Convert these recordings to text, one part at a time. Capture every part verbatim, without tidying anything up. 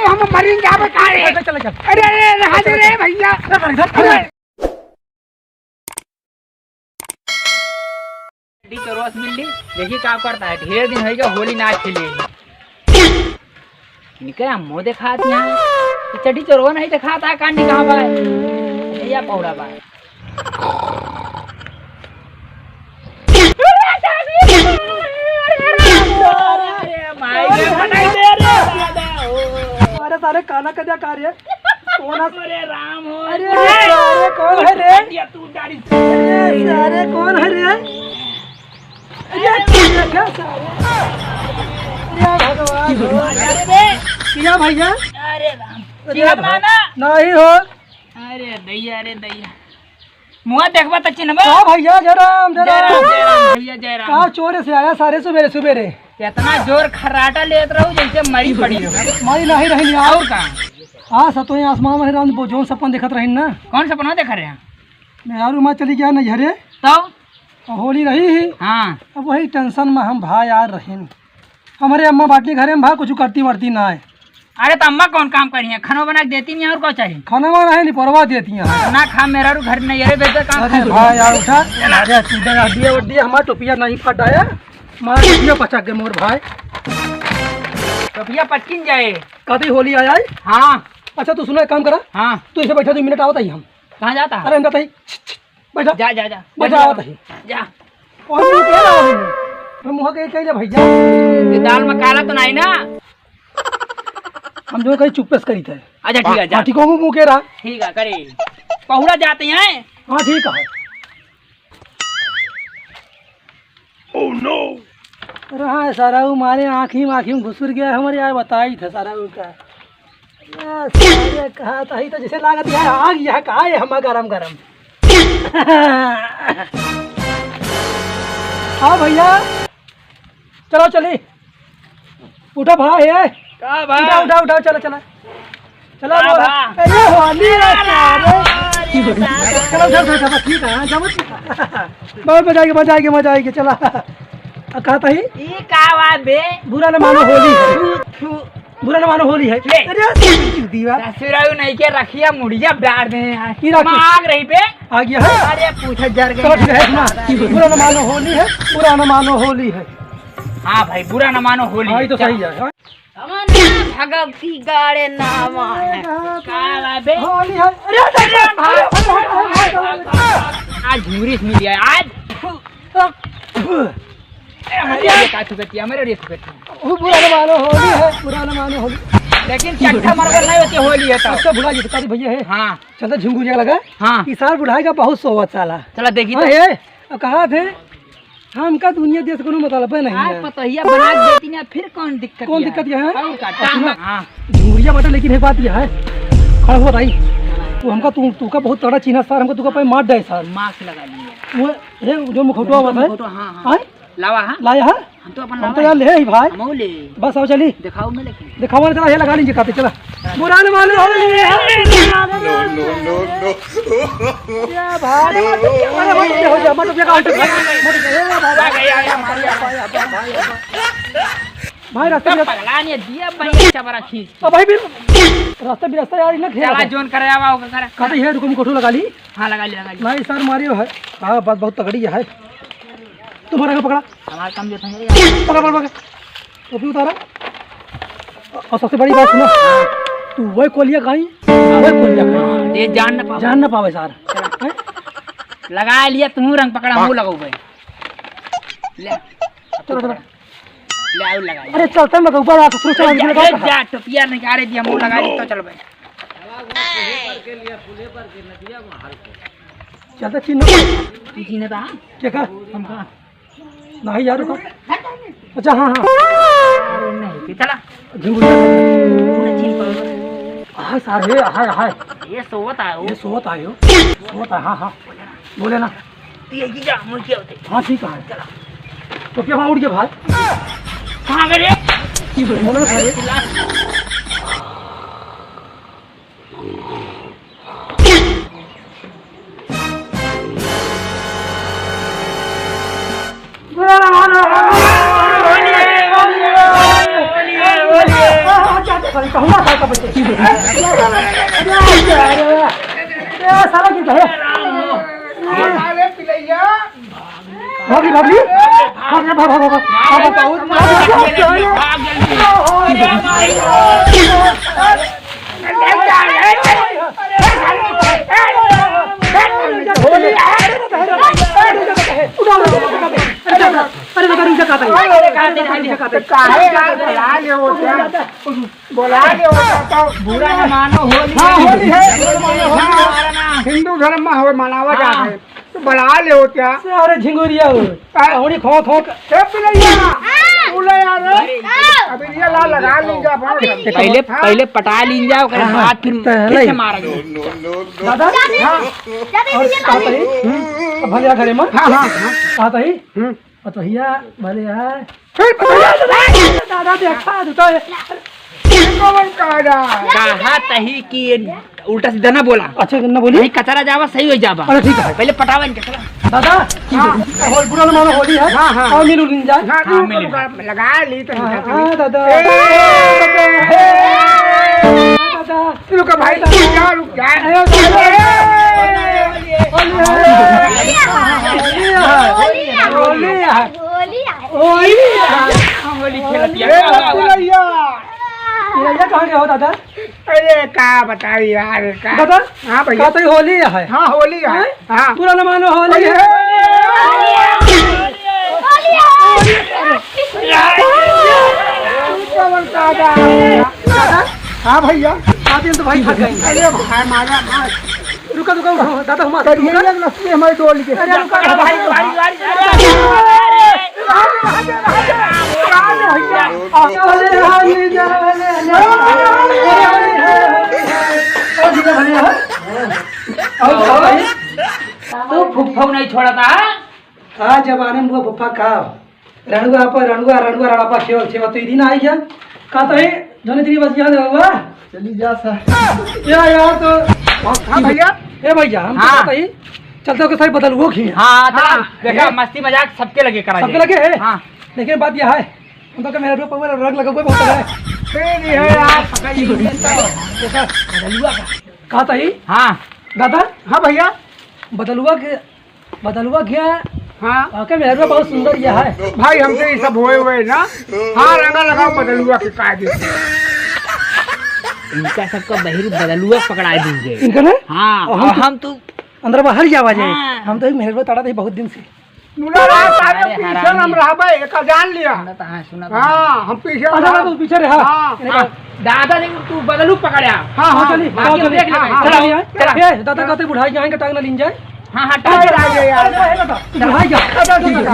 हम मरेंगे, अब कहाँ रे? चल, चल, चल। अरे, अरे, अरे, हाथ रे भैया। अरे, अरे, अरे। डी चोरवा से मिल ली, देखी का करता है। ढेर दिन होइगा होली ना खेले। निकल, मुँह देखात यहाँ। ये चड्डी चोरवा नहीं देखात है, कांडी कहाँ बा? भैया पौड़ा बा। अरे सारे काना कजा का रे? कौन है? अरे राम हो। अरे सारे कौन है रे? अरे सारे कौन है रे? अरे क्या सारे? अरे भगवान हो। अरे भैया। अरे राम। अरे चिन्ह माना। नहीं हो। अरे दैया, अरे दैया। मुँह देखबा त चिन्हबा। हाँ भैया, जय राम, जय जय राम, राम। जय राम भैया, जय राम। कहाँ चोर से आया सारे सुबेरे सुबेरे? इतना जोर खर्राटा लेत रहू जैसे मरी पड़ी रहो। मरी नहीं रही यार। और का? हाँ, सतोए आसमान में राम वो जोन सपन देखत रही ना। कौन सपना देख रहे हैं? मेहरारू माँ चली गया नैहरे। तो? और होली रही ही। हाँ। अब वही टेंशन में हम भाई यार रहिन। हमरे अम्मा बाटी घरे में भा कुछ करती वरती ना है। अरे तो अम्मा कौन काम करी है? खाना बना के देती नहीं और क्या चाहिए? खाना वाना है नहीं, परवा देती हैं। ना खा, मेहरारू घर नहीं, अरे बेटा काम अरे खाए। भाई यार उठा। अरे तू दे दिए वो दिए, हमारा टोपिया नहीं फटाया। मार टोपिया पचक गए मोर भाई। टोपिया पचकिन जाए। कतई होली आया है? हाँ। अच्छा तू सुना, एक काम करा। हाँ। तू इसे बैठा, दो मिनट आवत ही हम। कहाँ जाता है? अरे हम जाता ही। बैठा। जा, जा, जा। बैठा आवत ही। जा। और मुँह के रहा है। हम मुँह के कह ले भैया। ये दाल में काला तो नहीं ना? हम जो कहीं चुप्पे से करी थे। अच्छा, ठीक है, जा। हाँ, ठीक हो, मुँह के रहा। ठीक है, करे। पहुड़ा जाते हैं। हाँ, ठीक है। Oh no! रहा है सारा, वो मारे आँखी में, आँखी में घुसुर गया हमारे, यार बताई था सारा उनका। यार, सारे कहा था, ही तो जैसे लागत यार, आग यह कहा है, हम गरम गरम। हाँ भैया, चलो चली। उठा भाई, ए। का भाई? उठा, उठा, उठा, चला, चला। चला, का बोल। भाई? अरे, होली है, सारे। चला, उठा, उठा, उठा, बस ठीक है, हाँ, जा मत। बहुत मजा आएगी, मजा आएगी, मजा आएगी, चला। आ, कहा था ही? ई का बात बे? बुरा न मानो, होली है। थू, थू। बुरा न मानो, होली है। ले। अरे, दीवा। ससुराऊ नहीं के रखिया, मुड़िया डार दे हैं। की रखी? मांग रही बे। आ गया है? अरे, पूछे जर गई। तो ठीक है, सुना। बुरा न मानो, होली है, बुरा न मानो, होली है। हाँ भाई, बुरा न मानो, होली हाँ, है। ये तो सही है, हाँ। भगवती गाड़े नामा है। का बा बे? होली है। अरे, अरे, भाई। आज झुमरी से मिल गया, आज। अरे, हमारे लिए का थुकती है, हमारे लिए थुकती है। वो बुरा न मानो, होली है, बुरा न मानो, होली। लेकिन चट्टा मरबल नहीं होती, होली है तो। अच्छा, भुला जी, तुम्हारी भैया है। हाँ। चलता झिंगुरिया लगा। हाँ। ई सार बुढ़ाई का बहुत सोवत साला। चला देखी हाँ, तो। ये, अब कहा थे, हमका दुनिया देश कोनो मतलब नहीं आज है। पतोहिया बना के देती ना, फिर कौन दिक्कत कौन है? दिक्कत यह है? और का, अब सुना, काम, हाँ। झुंगुरिया बाटा, लेकिन एक बात यह है, खड़ा हुआ भाई, तू हमका, तू, तू का बहुत तगड़ा चीन्हा सार, हमका तू का पे मार दे सार। मास्क लगा लिए। वो, ये जो मुखौटवा जो हुआ था, मुखौटवा, हाँ, हाँ। आए? लावा, हाँ? लाया है? हम तो अपन हम लावा तो यार है। ले ही भाई। हमहू ले। बस आओ चली। दिखाओ में लेकिन। दिखाओ वाला चला, ये लगा लीजिए काते, चला। बुरा न मानो, होली है। No, no, no, no। क्या भाई? अरे मत हो जा, मत हो जा, मत हो जा, मत हो जा, ए भाई। भाई, रास्ते में पगला नहीं दिया भाई, अच्छा बड़ा खींच। अब भाई भी रास्ते भी रास्ता यार, इन्हें घेरा चला, था। जोन करे आवा, ओकर करे। काते ये रुको, मुखौटो लगा ली। हाँ, लगा ली, लगा ली। नहीं सर, मारियो है। हाँ, बात बहुत तगड़ी है। तुम्हारा का पकड़ा। हमारा काम जो था, पकड़, पकड़, पकड़। टोपी उतारा। और सबसे बड़ी बात सुनो, तू वही कोलिया खाई, वही कोलिया खाई। ये जान न पावे। जान न पावे सार। हैं? लगा लिया, तू रंग पकड़ा, मुँह लगाओ भाई। ले। चलो, चलो। ले, आओ, लगा। अरे, चलते मैं ऊपर आ, ससुर, चल, ए, जा, ए, जा, टोपिया निकाले दिया, मुँह लगा ली, तो चल भाई। चलते चिन्ह। चिन्ह था? क्या का? हमका। नहीं यार, रुको। अच्छा, हाँ, हाँ। अरे नहीं, कि चला। झिंगुरिया। पूरा चीन पर। हाय सारे, हाय, हाय। ये सोवत आयो। ये सोवत आयो। सोवत आयो, हाँ, हाँ। बोले ना। ये की जा, मुझे क्या होते? हाँ, ठीक है। चला। तो क्या वहाँ उड़ गया भाई? कहाँ गए रे? बोलो ना सारे। अरे, कहूँ ना था कब से। अरे, अरे, अरे, अरे, अरे, साला की कहे? अरे, पिलैया। भागी, भागी। भाग, भाग, भाग, भाग, भाग। बहुत मार दिया। भाग जल्दी। होली है। अरे, दादा, रुक जा, काका। अरे, काहे यार, बुला ले वो क्या? बुला ले वो क्या? बुरा न मानो, होली हाँ, है। होली है। हाँ, हिंदू धर्म में होली मनावा हाँ। जाता है। तो बुला ले वो क्या? अरे झिंगुरिया हो। हाँ। अउरी खो खो क- ए, पिलैया, तू ले यार। अबीरिया ला लगा लीन जा, अपना घर। पहले, हाँ। पहले पटा लीन जाओ, ओकरे हाँ, बाद फिर, तो फिर ले। से मारेंगे। दादा? हाँ। और कहाँ पे? हम्म। अब भले आ घरे में। हाँ, हाँ, हाँ। कहाँ पे? हम्म। पतोहिया भले है। फिर पतोहिया। दादा देखा, तू तो कौन कहा जा? कहा तही कि ये उल्टा सीधा ना बोला। अच्छा, ना बोली? नहीं, कचरा जावा, सही हो जावा। अरे, ठीक है। पहले पटावा इनके, चला। दादा, हाँ। होल-, बुरा ना मानो, होली है। हाँ, हाँ। और मिल उल जाए। हाँ, हाँ, तू मिल। लगा ली तो हाँ, निकाल हाँ, ली। दादा। ए, दादा। ए, दादा। रुक भाई, रुक जा, रुक जा। ए, दादा। होली है। होली है। होली है। होली है। होली है। होली है। होली है। होली है। होली है। होली है। पिलैया कहाँ गया हो दादा? अरे का बताई यार, का? दादा, हाँ भैया। का तो होली है? हाँ, होली है। हैं? हाँ। बुरा न मानो, होली है। होली है। होली है। दादा, हाँ भैया। आते हैं तो भाई थक गए। अरे भाई, मारा, मार। रुका, रुका, उठो, दादा, हमारे करिए रुका। एक लस्सी हमारी डोल के। अरे, रुका, रुका, भाई, भाई, भाई, भाई, अरे, अरे, अरे, अरे, भैया। अरे, अरे, अरे, अरे, अरे, अरे, अरे, अरे, अरे, अरे, तू फुफ्फा नहीं छोड़ा था? का जमाने में वो फुफ्फा का? रणुआ पर रणुआ, रणुआ रड़ापा खेल खेल तो ई दिन आई गया। का तो है, जोने तेरी बस याद रहुआ? चली जा सर। या यार तो हाँ, हाँ भैया। ए भैया, हम तो हाँ। कहते ही चलते हो कि सारे बदलुओ की। हाँ, चला, हाँ। देखा, ए? मस्ती मजाक सबके लगे करा सबके जाए। लगे है? हाँ। लेकिन बात यह है, हम तो कह मेरे रूप पर रंग लगा हुआ बहुत है। फिर ये है यार, पकड़ ली। देखा, बदलुआ का। कहा था ही? हाँ। दादा? हाँ भैया। बदलुआ के बदलुआ क्या? हाँ। आपके मेहरुआ बहुत सुंदर यह है। भाई, हमसे ये सब होए हुए ना। हाँ, रंगा लगाओ बदलुआ के कायदे से। इनका सबका बहिरू बदलुआ पकड़ा देंगे। इनका ना? हाँ, और हम और तो हम तो अंदर बाहर जावा जाए। हाँ। हम तो एक मेहरुआ ताड़ा थे बहुत दिन से। मुला रहा, सारे अरे पीछे हरामी। हम रहबे, एका जान लिया। सुना तो हाँ, सुना तो हाँ, हाँ। हम पीछे अच्छा, रहा। तो पीछे रहा। हाँ। इनका हाँ। दादा ने तू बदलू पकड़या। हाँ, हाँ, हाँ, चली, हाँ, हाँ, चली। देख ले, हाँ, हाँ, चला, हाँ। चला। ए, दादा कहते बुढ़ाई जाएंगे, टांग ना लीन जाए। हाँ, हाँ, टांग अरे, चला। अरे, अरे, अरे, दादा, तू बुढ़ाई जा। दादा, तू बुढ़ाई जा।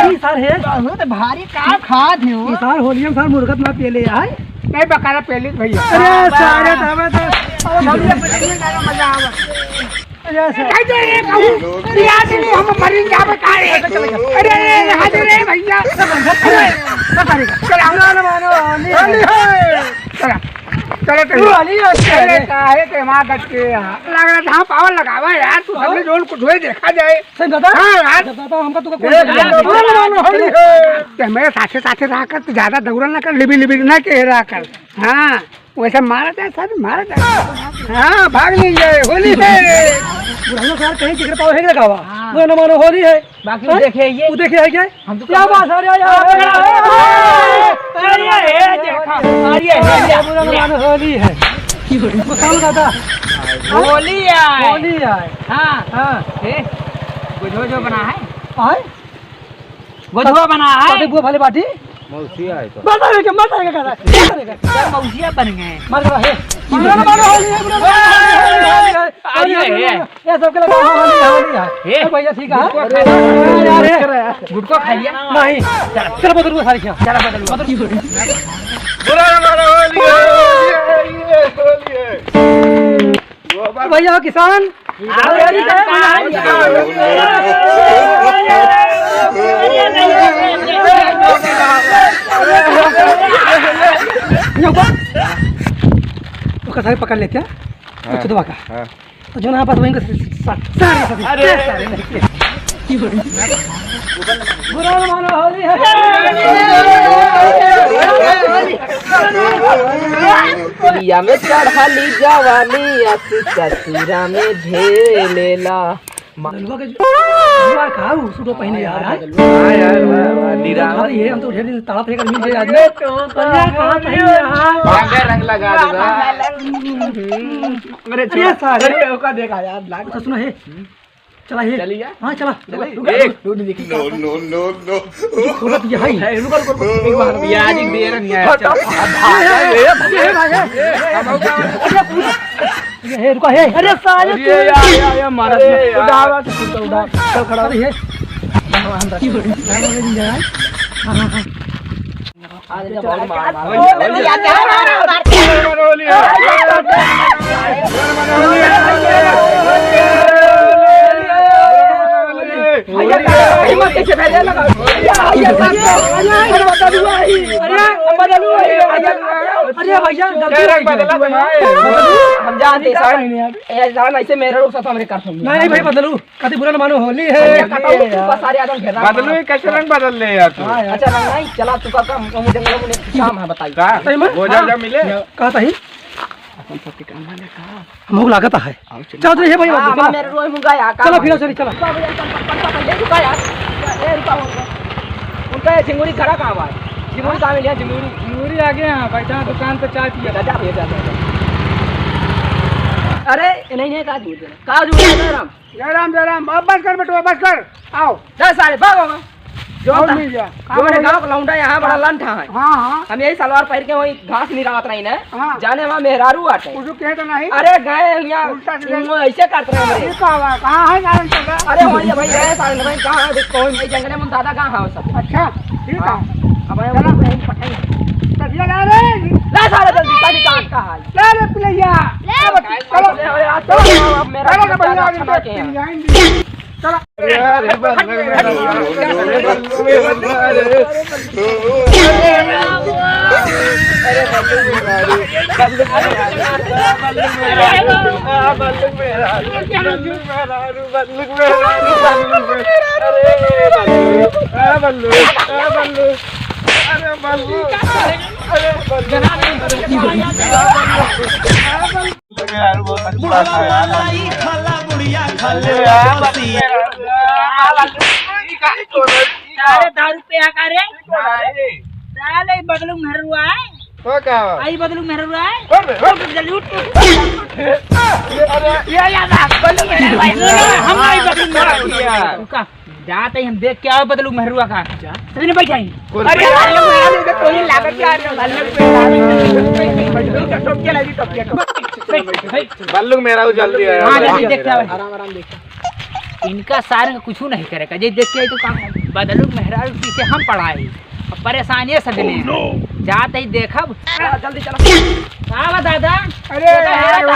अरे, सार है। बहुत भारी काम खात है वो। सार होलिया में सार मुर्गत ना पिए ले आए। नहीं, बकारा पहले भैया। अरे, सारे दावे तो। अरे, भैया, पहले गाना मजा आवा। अरे, सर। भाई, तो ये कहूँ, ये आदमी हम मरी जावे का रे? अरे, अरे, अरे, हाथ रे भैया। अरे, चला। ना, ना, मानो, नहीं। अरे, हे। चला। चलो, तू चलो। अली है, अरे, अरे। काहे के वहाँ गट के यहाँ? लग रहा था, पावर लगावा यार, तू हाँ? सबने जोन कुछ हुए देखा जाए। सही दादा? हाँ, यार। दादा, हमका तो कोई ए, बोला ना, नहीं। ना, ना, ना, होली है। ते मेरे साथे, साथे रहा कर, तू ज्यादा दौड़ल ना कर, लिबी, लिबी ना के रहा कर। हाँ। वैसे मारा जाए सर, मारा जाए। हाँ, भाग नहीं जाए, होली है। बुढ़ाऊ सार कहीं जिक्र पाओ है लगावा। हाँ। वो न मानो होली है। बाकी हैं? वो देखे ये। वो देखे है क्या? हम तो क्या बात है, अरे, अरे, अरे, अरे, अरे, ये देखा, अरे, ये, ये, ये। बुरा न मानो होली है। बताओ दादा। होली है। होली है। हाँ। हाँ। ए, बुझो जो बना है। आए? गोधुआ बना है। अबे बुआ भले बाटी। मौसिया है तो। मर जाएगा, मर जाएगा, मर जाएगा। यार, मौसिया बन गए। मर गया है। मर गया, मर गया, होली है, मर गया, होली है, होली है। अरे, ये, ये। ये सबके लगा, हाँ, होली है, होली है। ये। अरे भैया, ठीक है। गुटखा खा लिया। यार, ये। गुटखा खा लिया। नहीं। चल। चल, बदलुआ सारी क्या? चल, बदलुआ। बदलुआ। बुरा ना मानो, होली है, होली है, होली है, होली है। भैया किसान, ओका सारे पकड़ लेते हैं। हाँ। तो जो ना पास वहीं को सा-, सारे, सारे, अरे। सारे, सारे। बुरा ना मानो, होली है। या में चढ़ाली जवानी अस ससुरा में झेलेला। बदलुआ के जो, बदलुआ का उ सूटो पहिने यार, हाँ? हाँ यार, वाह, वाह, निराला। अरे ये हम तो ढेर दिन ताड़ा फेंक मिल गए आज। अरे तो अरे कहाँ पहिने यार? रंग, रंग लगा देगा। अरे अरे छोड़, सारे। अरे ओका देखा यार, लाग तो सुनो हे। चला हे। चलिए। हाँ, चला। चलिए। रुक, रुक, एक। रुक, रुक, रुक। No, no, no, no। रुक, रुक, ये है। ए, रुको, रुको, रुको। एक बार। यार, एक बेर नहीं आया। हट, हट, हट, हट, हट, हट, भाई, ए, ए, ए, रुको, हे। अरे साले अरे तू। यार, यार, यार, मारा अरे था। यार। उठा, उठा, उठा, उठा। चल, खड़ा हो। अरे, ये। हाँ, हाँ, हाँ। अरे भैया, गलती हो गई। हम जानते हैं, सर। ए, जान ऐसे मेरे लोग साथ हमरे कर सकते हैं। नहीं, नहीं भाई, बदलू। कति बुरा न मानो, होली है। अरे, कटाऊ, तू बस सारे आदम घेरा बदलू, मार। ये कैसे रंग बदल ले यार तू? हाँ, यार। अच्छा, रंग नहीं, चला, तू का काम, हम जंगल में काम है, बताइए। का? सही में? वो जा, हाँ। जा मिले। कहा था ही? अपन सब के काम है, का? हमको लागत है। आओ, चलो। चल, तो ये भाई, हाँ, बात हाँ, सुनो। मेरे रोए मुंगा यार, चलो, काम फिर है। चलो, चलो। रुका भैया, चल, चल, चल, चल, ले रुका यार। ए, रुका, रुका। उनका ये झिंगुरी खड़ा काम है। झिंगुरी कहाँ मिली है, झिंगुरी? झिंगुरी आगे यहाँ, बैठा दुकान पे चाय पिया। जा, जा भैया, जा, जा, जा। अरे, नहीं, नहीं, का झूठ है? का झूठ है, राम? जय राम, जय राम। अब बस कर बेटवा, बस कर। आओ। दस साले, भागो, भागो। जो और था, मिल जा। जो मेरे गाँव का लौंडा यहाँ बड़ा लंठा है। हाँ, हाँ। हम यही सलवार पहिर के वही घास निरावत रही ना। हाँ। जाने वहाँ मेहरारू आटे। कुछ कहे तो नहीं? अरे गए यहाँ, उल्टा सीधा। वो ऐसे करते रहे हमरे। ये का हुआ? कहाँ है नारायण चौदह? अरे वही है भाई, गए साले भाई, कहाँ है? कौन भाई जंगले में दादा कहाँ है सब? अच्छा, ठीक है। हाँ। अब आए चलो। वहीं पटाई। तकिया ला रे। ला साले जल्दी, पानी काट का है? ला रे पिलैया। ले। चलो, चलो। अरे यार, चलो, अब मेरा चलो, चलो, भैया, खाना आगे के हैं। पिलैया। चला। अरे, अरे, बल्लू मेरा, बल्लू मेरा, बल्लू मेरा, अरे। अरे, बल्लू मेरा, बल्लू मेरा, बल्लू मेरा, बल्लू मेरा, बल्लू मेरा, बल्लू मेरा, बल्लू मेरा, अरे, बल्लू, अरे, बल्लू, अरे, बल्लू, अरे, बल्लू। बुढ़वा वाला ई खाला, बुढ़िया खाले लस्सी। सारे दारू पे आका रे। साले बदलू मेहरुआ है। तो का? आई बदलू मेहरुआ है। अरे, अरे। जल्दी उठ। अरे, ये याद आ, बदलू मेहरुआ है। हम आई बदलू मेहरुआ है। रुका। जात ही हम देख के आवे बदलू मेहरुआ का। जा। सभी ने बैठ जाई। कौन? अरे, अरे, अरे, अरे, तो ही लागत यार, बल्लू मेहरारू। टोप के लगी, टोप के, टोप। बैठ, बैठ। बल्लू मेहरारू जल्दी आया। हाँ, जल्दी देख के आवे। आराम, आराम देख। इनका सारे का कुछ नहीं करेगा। जे देख के आई तो काम बदलू मेहरारू पीछे हम पड़ा है। अब परेशानी है सभी ने। Oh, no। जात ही देखब। चला, जल्दी चला। का बा दादा? अरे, देखा है यार, का?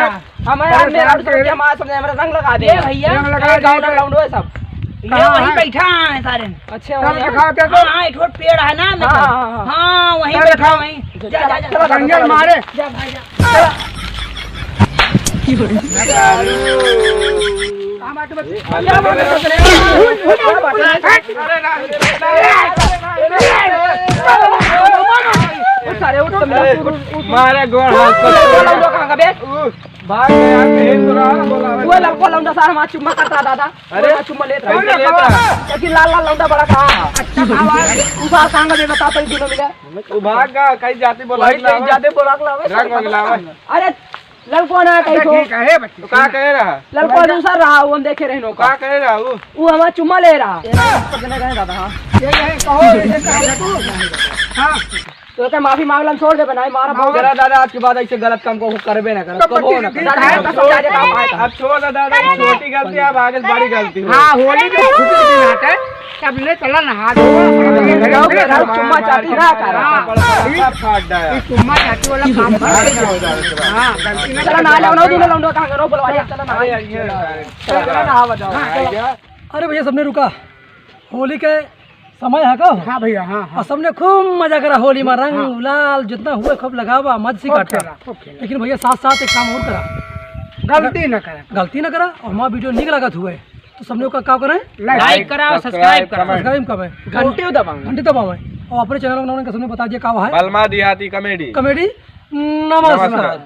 हमारे यार, मेरा परेशान तो क्या मार समझे, हमारा रंग लगा दे। ये भैया, रंग लगा दे। गाँव लौंडो है सब। ये कहाँ वहीं है? बैठा है सारे। अच्छा, सब वहीं है? दिखाओ, देखो। हाँ, हाँ, एक ठो पेड़ है ना, हाँ, देखो। हाँ, हाँ, हाँ। हाँ, वहीं सब बैठा दिखाओ। वहीं। जा, जा, जा। चलो, चलो, रंजन चलो। मारे। जा भाई, जा। चलो। कहाँ बाटे बच्चे? क्या बात है? उठ सारे, उठ, तुम लोग, उठ, उठ, उठ। मारे गोड़ हाथ पर। उठ, उठ, उठ, उठ, कहाँ का बे? उठ। भाग गया, कहीं तो रहा, बोला। वो लड़का लौंडा सार हमारा चुम्मा करता दादा। अरे। वो चुम्मा लेत रहा। कौन लेता? क्योंकि लाल लाल लौंडा बड़ा कहा। अच्छा, आवाज। उबा सांग में बता तो दोनों मिला। वो भाग गया, कहीं जाते बोला वही के लावे। कहीं जाते बोला के लावे, रंग सारे वंग लावे। अरे, ललको ना कहीं अच्छा, तो। ठीक है, हे बच्ची, तो का सुन। कहे रहा? ललको दूसर रहा, वो हम देखे रहे तो का नौका। कहे रहा वो? वो हमारा चुम्मा ले रहा। ये ना, पकड़ने गए दादा, हाँ। ये, ये कहो, ये कहो तू। हाँ। तो क्या माफी मांग ला, हम छोड़ दे, बनाए मारा माफी। बहुत। जरा दादा, आज के बाद ऐसे गलत काम को करबे ना कर, तो कबो ना कर। ठीक है, दादा, तो समझा दे, छोड़, बाप, बाप। अब छोड़ दे दादा, छोटी गलती है, अब आगे से बड़ी गलती हो। हाँ, होली में खुशी की बात है, सब ले चला नहा दो। रहो, रहो, चुम्मा चाटी ना कर। हाँ, बड़ा, बड़ा, बड़ा फाट डाया। ये चुम्मा चाटी वाला काम बंद कर दो। हाँ, गलती ना चला, कर। नहा ले, बनाओ, दोनों लौंडो कहाँ करो, बुलवा ले, चला, नहा ले। अरे, अरे, नहा बजाओ। हाँ, चलो। अरे भैया, सबने रुका, होली के समय है का? हाँ भैया, हाँ, हाँ। और सबने खूब मजा करा होली में, रंग हाँ। गुलाल जितना हुए खूब लगावा, मत सी खूब काटा। खेला, खूब खेला। लेकिन भैया, साथ साथ एक काम और करा। गलती न करा। गलती न करा, और हमारा video नीक लागत हुए तो सबने का, का करें? Like। Like करा और subscribe करा। Subscribe करें। घंटी दबाओ। घंटी दबाओ। और अपने channel का नाम सबने बता दिया का है? बलमा देहाती comedy। Comedy। नमस्कार। नमस्कार।